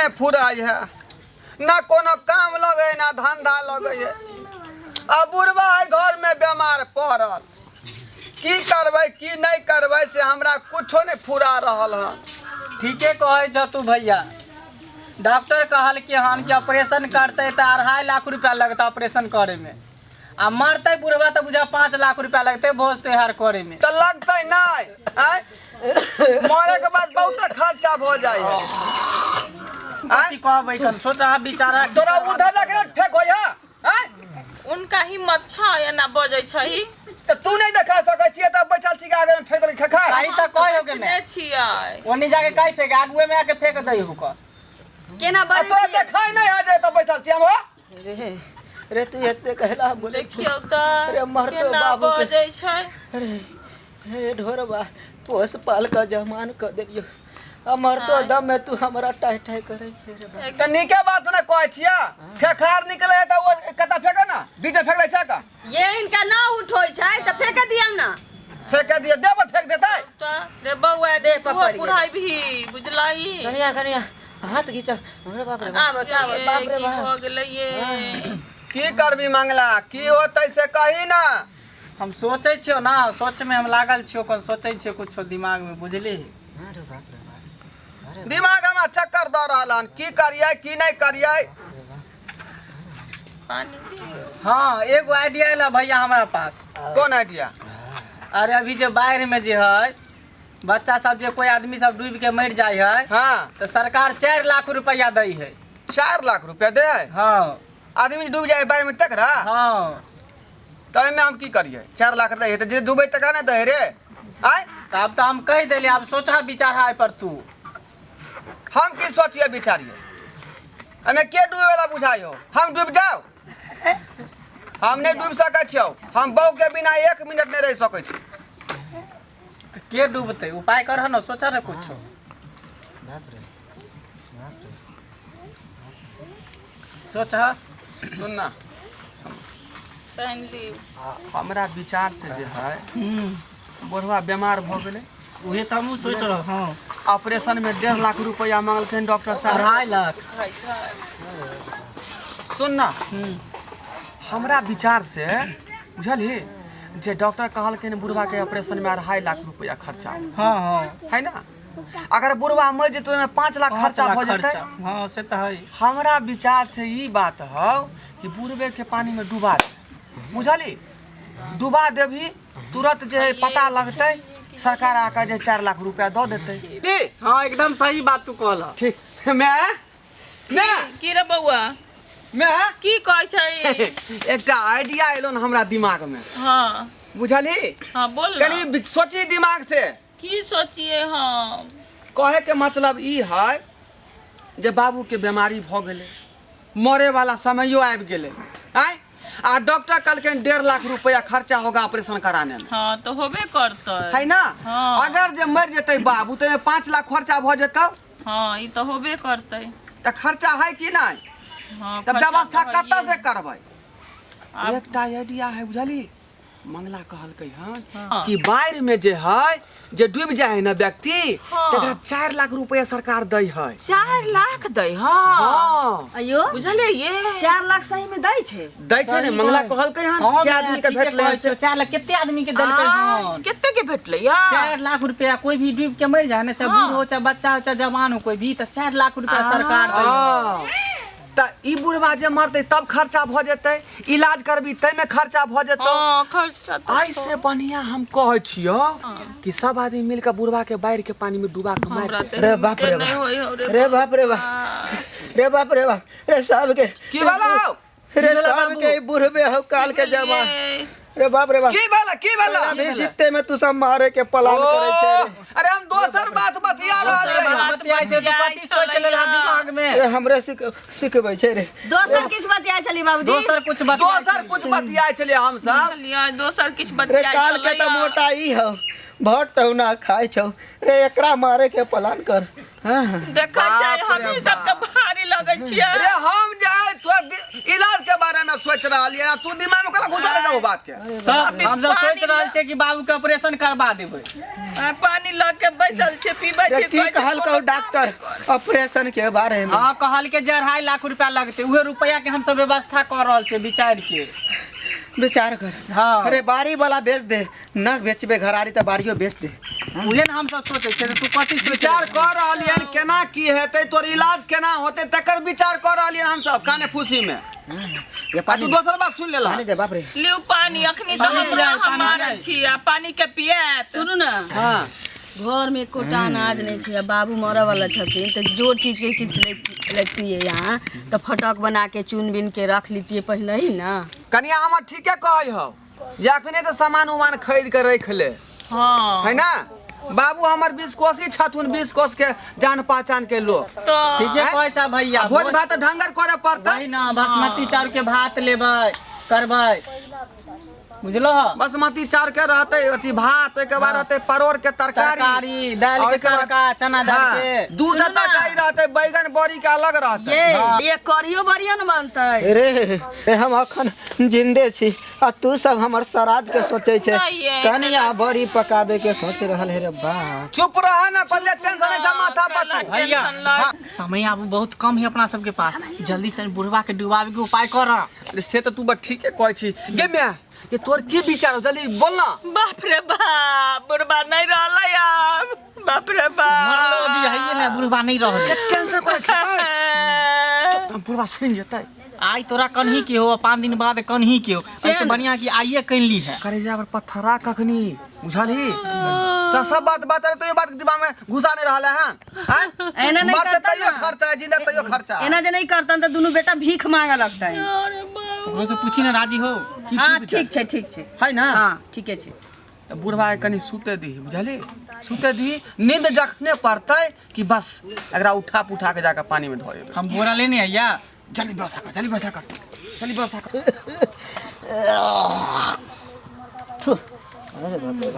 नहि फुराइ है ना कोनो काम लगै ना धंधा लगै है आ बुढ़बा है घरमे बेमार पड़ल की करबै की नहि करबै से हमरा कुछो नहि फुरा रहल हन। ठीके कहै छह तू भैया। डॉक्टर कहल कि हन कि ऑपरेशन करतै तऽ 2.5 लाख रुपया लगतै ऑपरेशन करैमे आ मरतै बुढ़वा तऽ बुझा 5 लाख रुपया लगतै भोज त्योहार करैमे। तऽ लगतै नहि आँय मरे के बाद बहुत खर्चा भऽ जाइ है। कथी कहबै कन सोचा बिचारा। तोरा उधर जाके फेक होइ है आँय? उनका हिम्मत छ एना बजै छही। तऽ तू नहि देखा सकै छियै तऽ बैठल छी आगे में फेक देलकै खखा। सही तऽ कहि हो गेल। ने छियै। ओनी जाके काहे फेक आगुए में आके फेक दै हो क केना आ बजै तोरा छियै? देखाइ नहि है जे तऽ बैठल छी हम हो। रे रे, तू एते कहला बोले छी? देखियौ तऽ अरे मरतो केना बाबू के। बजै छै। अरे अरे ढोरबा, पोस पाल कऽ जमान कऽ देलियौ आ मरतो दम में तू हमरा टाइ टाइ करै छै रे बाप। तऽ नीके बात ने कहै छियै, खेखार निकले है तऽ ओ कतऽ फेके ना बीचे फेकले छै का। ये इनका ना उठोइ छै तऽ फेंक दियौ ना। फेंक दिए देब फेंक देतै। तऽ रे बौआ, देह पर तू पड़ि गेल। बुढ़ाई भी बुझलही। कनिया कनिया, हाथ घींच अरे बाप रे बाप। आबो आबो। बाप रे की बाप। भऽ गेलै ये? की करबी मंगला, की होतै से कही ना। हम सोचै छियौ ना, सोच में हम लागल छियौ, कन सोचै छियौ कुछो दिमाग में, बुझली? अरे बाप रे बाप, अरे। दिमाग हमरा चक्कर दऽ रहल हन, की करियै की नहि करियै। पानी दियौ। हाँ, एगो आइडिया एला भैया हमरा पास। कोन आइडिया? अरे अभी जे बाढ़ि में जे है बच्चा सब, जे कोई आदमी सब डूबि के मरि जाइ है तऽ सरकार 4 लाख रुपया दै है। 4 लाख रुपया दे है? हाँ। आदमी डूब जाए बाढ़ि में तकरा? हाँ। तऽ एहिमे हम की करियै? 4 लाख दै है तऽ जे डूबै तकरा नहि दै है रे आँय? तऽ आब तऽ हम कहि देली, आब सोचा विचार है पर तू। हम की सोचिए विचारिए? एहिमे के डूबे वाला बुझाइ हो? हम डूब जाओ? हम नहि डूबि सकै छियौ। हम बहू के बिना एक मिनट नहि रहि सकै छी। तऽ के डूबतै? उपाय करह ने, सोचा ने कुछो। बाप रे बाप रे। सोच। सुन ना। पानि लिउ। हमरा विचार से जे है बुढ़वा बीमार भऽ गेलै। उहे तऽ हमहूँ सोचि रहल हँ। ऑपरेशन में 1.5 लाख रुपया मांगलखिन डॉक्टर साहब। 2.5 लाख। खाइ छै। सुन ना, हमरा विचार से बुझलही जे डॉक्टर कहलखिन बुढ़वा के ऑपरेशन में 2.5 लाख रुपया खर्चा होत। हाँ हाँ है ना, अगर बुढ़वा मरि जेतै ओहिमे 5 लाख 5 खर्चा लाख भऽ जेतै। खर्चा, हाँ से तऽ है। हमरा विचार से ई बात हौ कि बुढ़बे के पानी में डुबा दे, बुझली? डुबा देबही तुरंत जे है पता लगतै, सरकार आकर जे 4 लाख रुपया दऽ देतै की? हाँ, एकदम सही बात तू कहला। ठीक मैं मैं की रे बौआ? मैं की कहै छै? एकटा आइडिया एलो न हमरा दिमाग में। बुझलही? हाँ, बोल ना। कनि सोची दिमाग से। की सोचिए हम? कहे के मतलब ई है जे बाबू के बीमारी भऽ गेलै, मरे वाला समयो आबि गेलै आँय, आ डॉक्टर कहलखिन 1.5 लाख रुपया खर्चा होगा ऑपरेशन कराने में। हाँ, तऽ होबे करतै। है ना? हाँ। अगर जे मरि जेतै बाबू तऽ 5 लाख खर्चा भऽ जेतौ। हाँ, ई तऽ होबे करतै। तऽ खर्चा है कि नहि? हाँ। तऽ खर्चा व्यवस्था तऽ कतऽ हइए। से करबै? आब एकटा आइडिया है, बुझली? मंगला कहलकै हन कि बाढ़ि में जे है जे डूबि जाए है ना व्यक्ति तकरा 4 लाख रुपया सरकार दै है। 4 लाख दै? हाँ। हाँ। अयो। बुझलियै ये? 4 लाख सही में दै छै? दै छै ने, मंगला कहलकै हन। हाँ। के आदमी के भेटलै हन से? 4 लाख कते आदमी के देलकै हन? कते के भेटलै या? 4 लाख रुपया, कोई भी डूब के मर जाए ना, चाहे बूढ़ हो चाहे बच्चा हो चाहे जवान हो, कोई भी, तऽ 4 लाख रुपया सरकार दै है। हाँ। तऽ ई बुढ़वा जे मरतै तब खर्चा भऽ जेतै, इलाज करबी ताहिमे खर्चा भऽ जेतौ। हाँ, खर्चा तऽ ऐसे बढ़िया हम कहै छियौ कि सब आदमी मिलके बुढ़वा के बाढ़ि के पानी में डुबा के मारि हमरा दे। तऽ रे बाप रे हिम्मते नहि बाप। होइ हौ रे। रे बाप रे बाप, रे बाप रे बाप, रे साहब के की भेला हौ? रे साहब के ई बुढ़बे हौ काल के जमा। ये। रे बाप रे बाप। की भेला, की भेला? अभी जितते में तू सब मारे के प्लान करे छै रे। अरे हम दोसर बात बतिया रहल दोसर रहियै। बात बतियाइ छै, तू कथी सोच लेलह दिमाग में? रे, हमरे सिख सिखबै छै रे। दोसर किछु बतियाइ छली बाबूजी? दोसर कुछ बतियाइ दोसर कुछ बतियाइ छलियै हम सब। बुझलियै, दोसर किछु रे बतियाइ काल के तऽ छलैया। मोटा ई हौ, भर टौना खाइ छौ रे, एकरा मारे के प्लान कर। हाँ। देखै छै बाप रे हमही सबके भारी लगै छियै। रे हम जे तोर इलाज के बारे में सोच रहल ये, तू दिमाग में केना घुसा ले जाबो बात के? तऽ हमसब पानी सोचि रहल छियै कि बाबू के ऑपरेशन करबा देबै। आ, पानी लऽ के बैसल छियै, पीबै रे छियै। की कहै छै कहलकौ कोनो डॉक्टर ऑपरेशन के बारे में? हाँ, कहलकै जे 2.5 लाख रुपया लगतै। उहे रुपया के हमसब व्यवस्था कऽ रहल छियै विचारि के। विचार कर। हाँ। अरे बाड़ी वाला बेच दे न, बेचबे घरारी तऽ बाड़ियो बेच दे। उहे ने हमसब सोचै छियै, तू कथी सोचै? विचार कऽ रहलियन केना की हेतै, तोर इलाज केना होतै, तकर विचार कऽ रहलियन हमसब काने फूसी में। ये आ पानी तू दोसर बात सुन लेलह। पानी दे, बाप रे। लिउ पानी। अखनी तऽ पानी हमरो पियाइ, अहाँ पानी मारै पियाइ। छी आ पानी के पियात। सुनू ने। हाँ। घर में एकोटा अनाज नहीं छै आ बाबू मरऽ वाला छथिन, तऽ जो चीज के किछु लैतियै यहाँ तऽ फटक बना के चुन बिन के रख लितियै पहिले ही ने। कनिया हमर ठीके कहै हौ जे अखने तऽ सामान उमान खरीद के रख ले। हाँ। है ना, बाबू हमर 20 कोसी छथुन, 20 कोस के जान पहचान के लोग। तऽ ठीके कहै छ भैया। भोज भात तऽ ढंगर करे पड़तै। वही ना, बासमती चाउर के भात लेबै करबै, बुझलो? बासमती चाउर के रहतै अथी भात, ओहिके बाद रहतै परोड़ के तरकारी। तरकारी, दालि के ओहिके बाद- तड़का, चना दालि हाँ, के। दूटा सुनू ना। तरकारी रहतै, बैगन बड़ी के अलग रहतै। ये ये करियो बरियो ने बनतै। रे रे, हम अखन जिंदे छी आ तू सब हमर श्राद्ध के सोचै छै। नहि ये, कनिया बड़ी पकाबे के सोच रहल है रे बाप। चुप रह ना, पहिले टेंशन है माथा पर तू। भैया। टेंशन लग समय आब बहुत कम है अपना सबके पास, जल्दी से बुढ़वा के डुबावे के उपाय कर। अरे से तऽ तू बड़ ठीके कहै छी गे माय। ये तोर की विचार हो, जल्दी बोल ना। बाप रे बाप, बुढ़बा नहीं रहलै आब, बाप रे मरलो अभी बाप। है ने, बुढ़वा नहीं रहलै। टेंशन करे छै, हम बुढ़वा सुनि जेतै। आइ तोरा कन्ही के हो, 5 दिन बाद कन्ही के हो, ऐसे बढ़िया कि आइए कन ली है। करेजा पर पत्थरा कखनी बुझलही तऽ सब बात बात तो ये बात दिमाग में घुसा नहीं रहल है हैं? एना नहीं मरते करता तैयो ना। खर्चा है, जिंदा तैयो खर्चा है। एना जे नहीं करतन तऽ दुनू बेटा भीख मांगे लगतै। अरे बाप। ओकरो से पूछी ना, राजी हो की? हाँ, ठीक छै, ठीक छै। है ना? हाँ, ठीके छै। तऽ बुढ़वा के कनि सुते दही, बुझलही? सुते दही, नींद जखने पड़तै कि बस एकरा उठा पुठा के जाके पानी में धो देबै। हम बोरा लेने आइया। जल्दी व्यवस्था कर, जल्दी व्यवस्था कर, जल्दी व्यवस्था कर।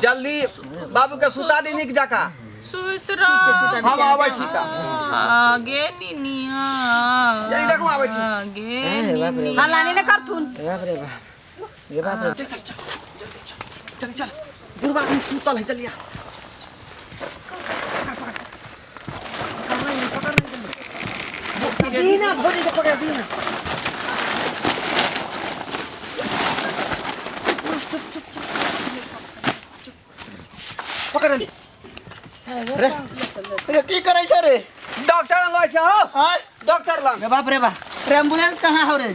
जल्दी बाबू के सुता दी नीक जकाँ। सुति रह। हम आबै छी का। आगे निनिया। जल्दी देखू, आबै छी। आगे। अरे बाप रे। हल्ला नहीं ने करथुन। बाप रे बाप, ये बाप रे। चल चल, जल्दी चल, जल्दी चल, बुढ़वा अखनी सुतल है, जल्दी आ। दीना भौजी के पकड़ दीना। चुप चुप चुप चुप, पकड़ ली। रे रे, की करै छै रे? डॉक्टर लग छै हो। आय? डॉक्टर लग। रे बाप रे बाप रे, एम्बुलेंस कहाँ हो रे?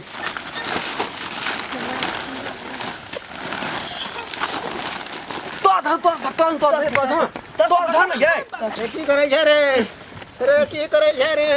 तो धर, तो धर, तो धर, तो धर, तो धर गे। रे की करै छै रे? रे की करै छै रे?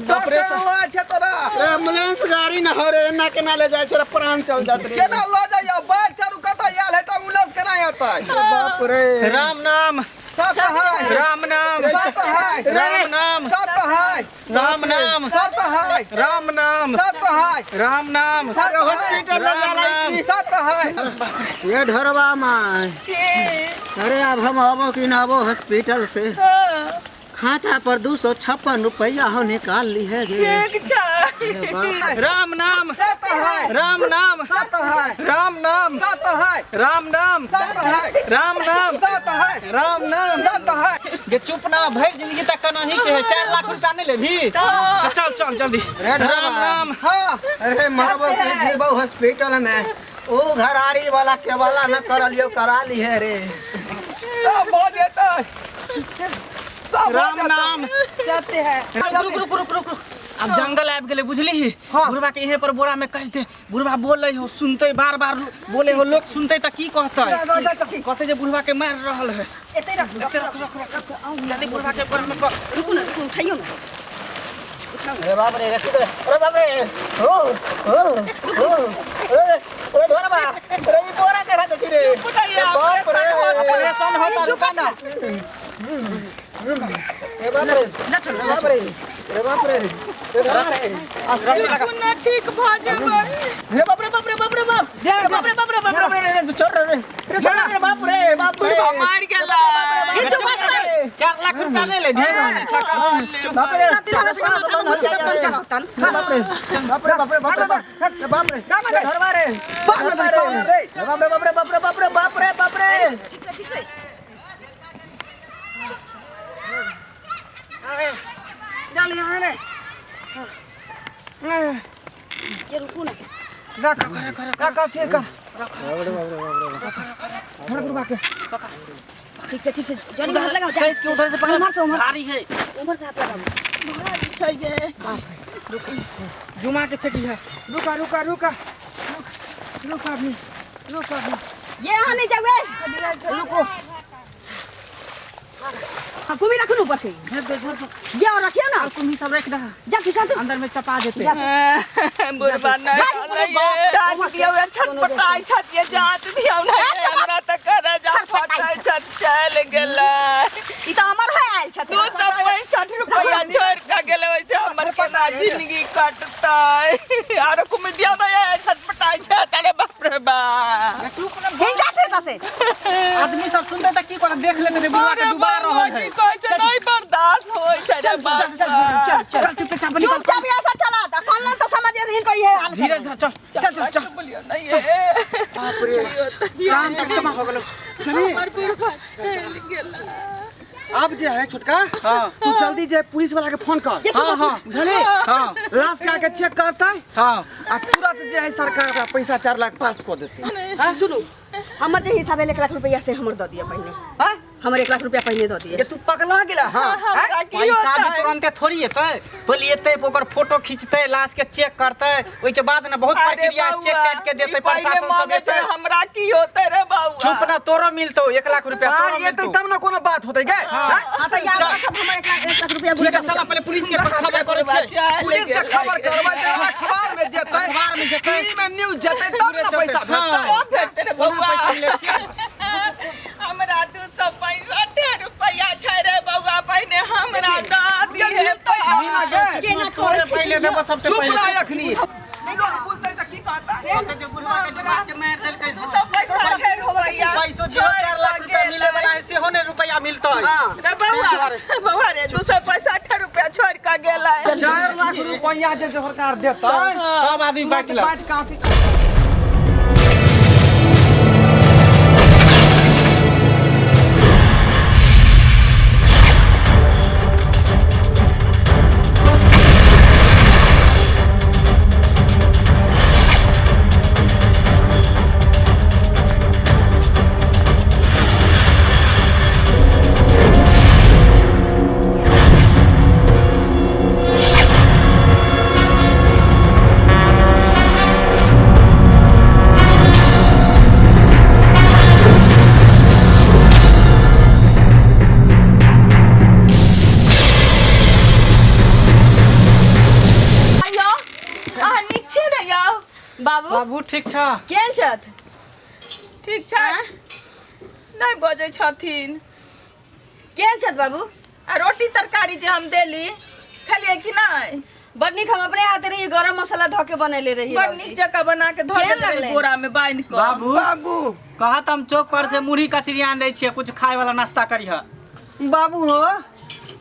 डॉक्टर लग छै तोरा। रे एम्बुलेंस गाड़ी न हो रे, एना केना ले जाइ छै रे? प्राण चल जात रे। केना लऽ जाइयो? बाढ़ि चारू कतऽ आयल है तऽ एम्बुलेंस केना एतै? रे बाप रे। राम नाम। सत है। राम नाम। सत है। राम नाम। सत है। राम नाम। सत है। राम नाम। सत है। राम नाम। सत है। हॉस्पिटल ले राम जाला नाम। सत है। ये ढोरबा माय। अरे अब हम अबो कि न अबो हॉस्पिटल से? खाता पर 256 रुपया हो, निकाल ली है गे। ठीक छै। अरे बाप। राम नाम। सत है। राम नाम। सत है। राम नाम। सत है। राम नाम। सत है। राम नाम। सत है। राम नाम। सत है। गे चुप ना, भरि जिंदगी तक कनही के है, 4 लाख रुपया नहीं लेभी? चल चल जल्दी। अरे ढोरबा। राम नाम। हाँ। अरे मरबो कि जीबो हॉस्पिटल में? ओ घरारी वाला के वाला न करलियो, करा ली है रे। सब भऽ जेतै, सब भऽ राम जेतै। नाम। सत्य है। रुक रुक रुक रुक रुक, आब जंगल आबि गेलै, बुझली? हाँ। बुढ़वा के इहे पर बोरा में कस दे। बुढ़वा बोले हो, सुनते, बार बार बोले हो, लोग सुनते तऽ की कहते? जा, जा, जा, जा। कहते जे बुढ़वा के मार रहल है। एते रख। एते रख, रख, रख, जल्दी बुढ़वा के बोरा में कस। रुकू ना, रुकू, उठाइयो ना। अरे बाप रे, रखी दे। अरे बाप रे, ओ ओ ओ, अरे अरे ढोरबा, अरे ई बोरा के हाथ छी रे? बाप रे। ऑपरेशन होता, रुका ना। अरे बाप रे, अरे बाप रे, अरे बाप रे, अरे बाप रे। रस्सी लगा। ना ठीक भऽ जेबै। अरे बाप रे, बाप रे, बाप रे, बाप रे, बाप रे, बाप रे, बाप रे, रे रे, छोड़ रे रे, छोड़ रे, बाप रे, बाप रे। बुढ़बा मारि गेलै। ये चुप कर। 4 लाख। लाख रुपया ले ले चुप बाप रे सब दिन हमरा सबके माथा में मुसीबत बन के रहतन। बाप रे बाप रे बाप रे बाप रे बाप रे ना, ना, ना। धरवा रे पागल रे, पागल रे। बाप रे बाप रे बाप रे बाप रे बाप रे बाप रे ठीक से, ठीक से। चल यहाँ रे ये रुकू ना। रख रख रख ठीक है ठीक से, ठीक से। जल्दी हाथ लगाओ, जा। के उधर से पकड़ उम्हर से, उम्हर से। भारी है उम्हर से हाथ लगाओ। जुमा के फेंकी है रुका रुका रुका रुका अभी रुका अभी ये यहाँ नहीं जाओगे। रुको हाँ, कुम्ही रखो ना ऊपर से। ये और रखियो ना। कुम्ही सब रख दहा जा, तू जा, तू। अंदर में चपा देते जा। बुढ़बा नहीं रहलै ये। जात दियौ ये छटपटाइ छथि ये जात दियौ नहीं हमरा तऽ करे जा फटै छथि चलि गेलै ई तऽ हमर है आयल छथिन। 265 रुपैआ छोड़ि कऽ गेलै ओहिसे हमर केना जिंदगी कटतै आरो कुमी दियौ ने ये छटपटाइ छथि अरे बाप रे बाप हिन जाते एतऽ से। आदमी सब सुनते तऽ की करत देख लेते रे बुढ़वा के अरे डुबा बौआ, रहल है की कहै छै नहि बर्दाश्त होइ छै रे बाप चल चल चुपचाप निकल चुपचाप यहाँ से चला। तऽ कल तो समझ हिनको इहे हाल धीरे करी। चल चल चल चल बोलियौ नहि ये काम तक तबाह हो गेलो चली अब जे है छोटका हाँ। तू जल्दी जे पुलिस वाला के फोन कर हाँ हाँ बुझली हाँ लाश के आके चेक करतै हाँ आ तुरंत जे है सरकार ओकरा पैसा 4 लाख पास कऽ देतै सुनू, हमर जे हिसाब है 1 लाख रुपया से हमर दऽ दिअ पहिने। हाँ हमर 1 लाख रुपया पहिने दऽ दिअ। ये तू पगला गेला हाँ हमरा की पैसा भी होतै तुरंते थोड़ी एतै पहिले एतै ओकर फोटो खींचतै लाश के चेक करतै ओहिके बाद ने बहुत अरे प्रक्रिया बौआ, चेक काट के देतै ई पहिले प्रशासन सब मांगे छै, एतै हमरा की होतै रे बौआ चुप ना तोरो मिलतौ 1 लाख रुपया तोरो आर ये मिलतौ तब ना कोनो बात होतै गे हाँ? हाँ तऽ याद राखब हमर 1 लाख रुपया ठीक है चल पहले पुलिस के खबर करै छियै पुलिस के खबर करबै तऽ अखबार में जेतै अखबार में जेतै। टीवी में न्यूज जेतै तब ना पैसा हाँ। भेटतै भेटतै रे बौआ पैसा मिलै छियै हमरा 265 रुपैआ छै रे बौआ पहिने हमरा दऽ दिहे मिलतै तब ना गे केना करै छै पहिले देबो सबसे चुप पहिले रह अखनी लोग बुझतै तऽ की कहतै जे बुढ़वा के डुबा के मारि देलकै 265 रुपैआ पैसो जे 4 लाख रुपया मिले वाला है सेहो ने रुपया मिलतै रे बौआ बौआ रे 265 रुपैआ छोड़ि कऽ गेलै 4 लाख रुपया जे सरकार देतै सब आदमी बाँटि लेब। बाँटि काटि यौ अहाँ नीक छी ने यौ बाबू बाबू ठीक छ केहन छथि? ठीक छै नहि बजै छथिन केहन छथि बाबू? आ रोटी तरकारी जे हम देली खेलियै कि नहि बड नीक हम अपने हाथे रहियै गरम मसाला धऽ के बनेले रहियै बड़ बाबूजी। नीक जकाँ बना के धऽ केहन देने रही लगलै? बोरा में बान्हि कऽ बाबू बाबू कहत हम चौक पर से मुरही कचरी आन दै छियै कुछ खाए वाला नाश्ता करिह बाबू हो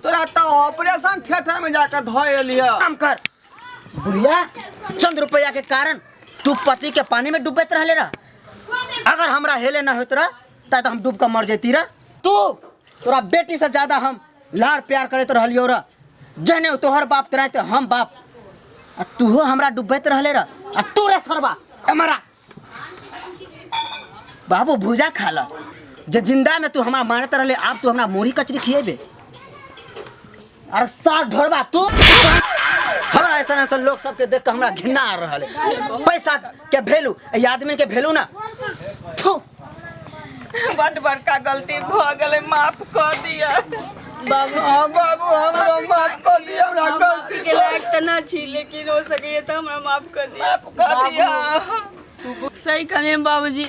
तोरा तऽ ऑपरेशन थिएटर में जाकर धऽ एलिह काम कर बुढ़िया चंद रुपया के कारण तू पति के पानी में डूबैत रहले रह अगर हमरा हेले ना होत रह त हम डूब के मर जैती रह तू तोरा बेटी से ज्यादा हम लाड़ प्यार करैत रहलियो रह जहने तोहर बाप तोरा ते हम बाप आ तूहो हमरा डूबैत रहले रह आ तू रे सरबा हमारा बाबू भूजा खा ल जे जिंदा में तू हमरा मारत रहले आब तू हमरा मुरही कचरी खिएबे अरे सार ढोरबा तू हमरा ऐसा ऐसा लोग सबके देख के हमरा घृणा आ रहल है पैसा के वैल्यू ई आदमी के वैल्यू ना थू बड बड़का गलती भऽ गेलै माफ कऽ दिअ बाबू हाँ बाबू हमरा माफ कर दिया हमरा हम गलती माफी के लायक तऽ ना छी लेकिन हो सकैए तऽ हमरा माफ कर दिअ माफ कऽ दिअ सही कहलियै बाबूजी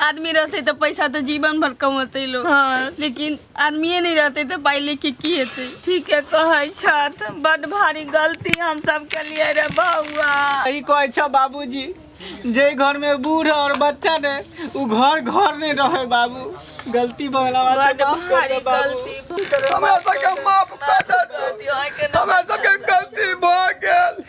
आदमी रहतै तऽ पैसा तऽ जीवन भर कमतै लोग हाँ। लेकिन आदमिए नहि रहतै तऽ पाइ लेके की हेतै ठीके कहै छथि बड भारी गलती हम सब केलियै रे बौआ सही कहै छ बाबूजी जे घर में बूढ़ और बच्चा ने उ घर घर नहीं रहे बाबू गलती भऽ गेल हमरा से बड माफ कर भारी दे बाबू। गलती हमरा सबके माफ कऽ दे गलती अहाँके न हमरा सबके गलती भऽ गेल।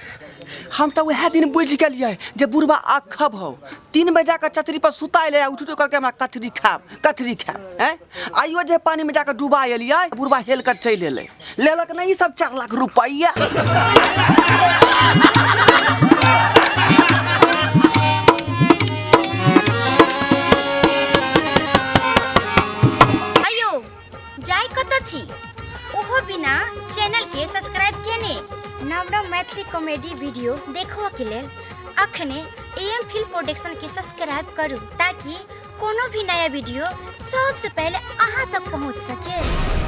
हम तऽ वएह दिन बुझि गेलियै जे बुढ़बा अखब हौ। 3 बजे जाकऽ चचरी पर सुता एलै आ उठि उठि करके हमरा कचरी खायब कचरी खायब। हैं आइयो जे पानी में जाकऽ डुबा एलियै, बुढ़बा हेल कर चलि एलै, लेलक नहि ई सब 4 लाख रुपैआ। अयो जाय कतऽ छी ओहो बिना चैनल के सब्सक्राइब केने? नव नव मैथिली कॉमेडी वीडियो देखबऽ के लेल अखने एम फिल्म प्रोडक्शन के सब्सक्राइब करू ताकि कोनो भी नया वीडियो सबसे पहले अहाँ तक पहुँच सके।